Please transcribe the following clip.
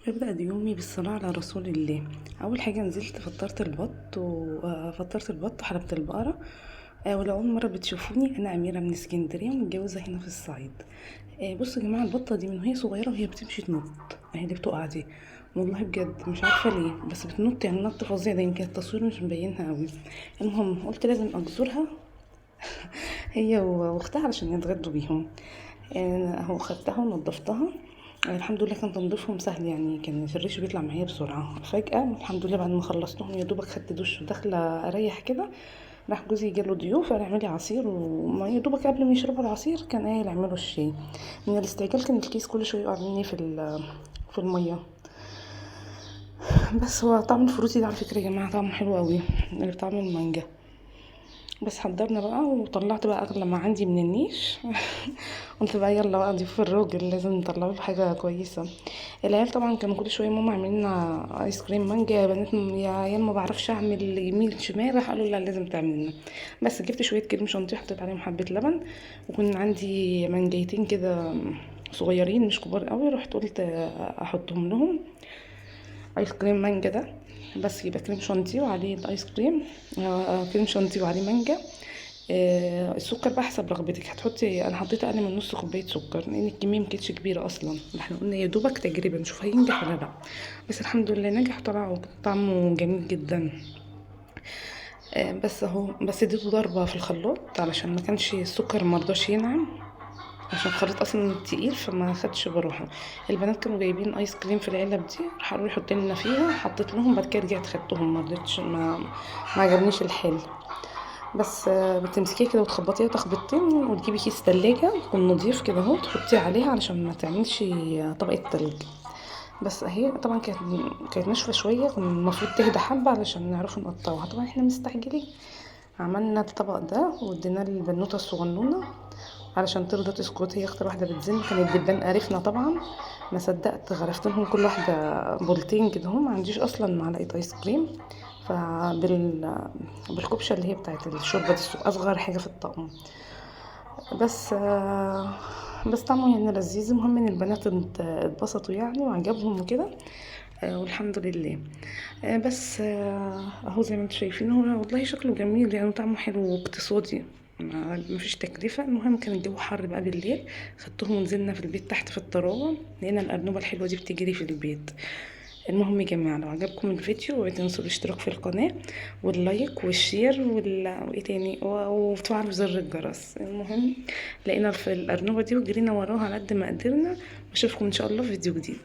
ببدأ يومي بالصلاة على رسول الله. أول حاجة نزلت فطرت البط، وفطرت البط وحلبت البقرة. ولو أول مرة بتشوفوني، أنا أميرة من اسكندرية ومتجوزة هنا في الصعيد. بصوا يا جماعة، البطة دي من وهي صغيرة وهي بتمشي تنط، هي اللي بتقع دي، والله بجد مش عارفة ليه بس بتنط، يعني نط فظيع ده، يمكن التصوير مش مبينها قوي. المهم قلت لازم أجزرها هي واختها علشان يتغدوا بيهم. اهو خدتها ونضفتها. الحمد لله كان تنظيفهم سهل، يعني كان الريش بيطلع معايا بسرعة. فجاة الحمد لله بعد ما خلصتهم يا دوبك خدت دش وداخله اريح كده، راح جوزي جاله ضيوف، قال اعملي عصير، وما يا دوبك قبل ما يشربوا العصير كان قايل اعملوا الشاي. من الاستعجال كان الكيس كل شوية يقع مني في المية. بس هو طعم الفروتي ده على فكرة يا جماعة طعمه حلو قوي، اللي بطعم المانجا. بس حضرنا بقى وطلعت بقى اغلى ما عندي من النيش. قلت بقى يلا بقى ضيوف الراجل لازم نطلع له حاجة كويسة. العيال طبعا كانوا كل شوية ماما اعمل لنا ايس كريم مانجا يا بنات، يا عيال ما بعرفش اعمل يمين شمال، راح قالوا لا لازم تعمل لنا. بس جبت شوية كريم شانتيه حطيت عليهم حبه لبن، وكان عندي مانجايتين كده صغيرين مش كبار قوي، رحت قلت احطهم لهم ايس كريم مانجا ده. بس يبقى كريم شانتيه وعليه الايس كريم، كريم شانتيه وعليه مانجا. السكر بقى حسب رغبتك هتحطي، انا حطيت اقل من نص كوباية سكر لان الكمية ما كانتش كبيرة اصلا، احنا قلنا يا دوبك تجربه نشوف هينجح ولا لا، بس الحمد لله نجح وطلع طعمه جميل جدا. بس اهو، بس اديته ضربه في الخلاط علشان ما كانش السكر مرضاش ينعم، عشان الخليط اصلا تقيل فما خدش بروحه. البنات كانوا جايبين ايس كريم في العلب دي، راح قالوا لي حطي لنا فيها، حطيت لهم، بعد كده رجعت خدتهم، ما رضيتش، ما عجبنيش الحال. بس بتمسكيها كده وتخبطيها تخبطتين، وتجيبي كيس تلاجة يكون نضيف كده اهو، تحطيه عليها علشان ما تعملش طبقة تلج. بس اهي طبعا كانت ناشفة شوية، كان المفروض تهدى حبه علشان نعرفوا نقطعوها، طبعا احنا مستعجلين. عملنا الطبق ده واديناه للبنوته الصغنونه علشان ترضى تسكت، هي اكتر واحدة بتزن، كان الدبان قرفنا طبعا، ما صدقت غرفت لهم كل واحدة بولتين كده، هم ما عنديش اصلا معلقه ايس كريم، بالكبشه اللي هي بتاعه الشوربة دي، اصغر حاجة في الطقم. بس طعمه يعني لذيذ. المهم ان البنات اتبسطوا يعني وعجبهم وكده، والحمد لله. بس اهو زي ما انتم شايفين، هو والله شكله جميل يعني، طعمه حلو واقتصادي، ما فيش تكلفة. المهم كان الجو حر بقى بالليل، خدتهم ونزلنا في البيت تحت في الطراوه، لقينا الارنوبه الحلوة دي بتجري في البيت. المهم يا جماعة لو عجبكم الفيديو ما تنسوا الاشتراك في القناة وال like وال share وايه تاني وتفعلوا زر الجرس. المهم لقينا في الارنوبه دي وجرينا وراها على قد ما قدرنا، واشوفكم ان شاء الله في فيديو جديد.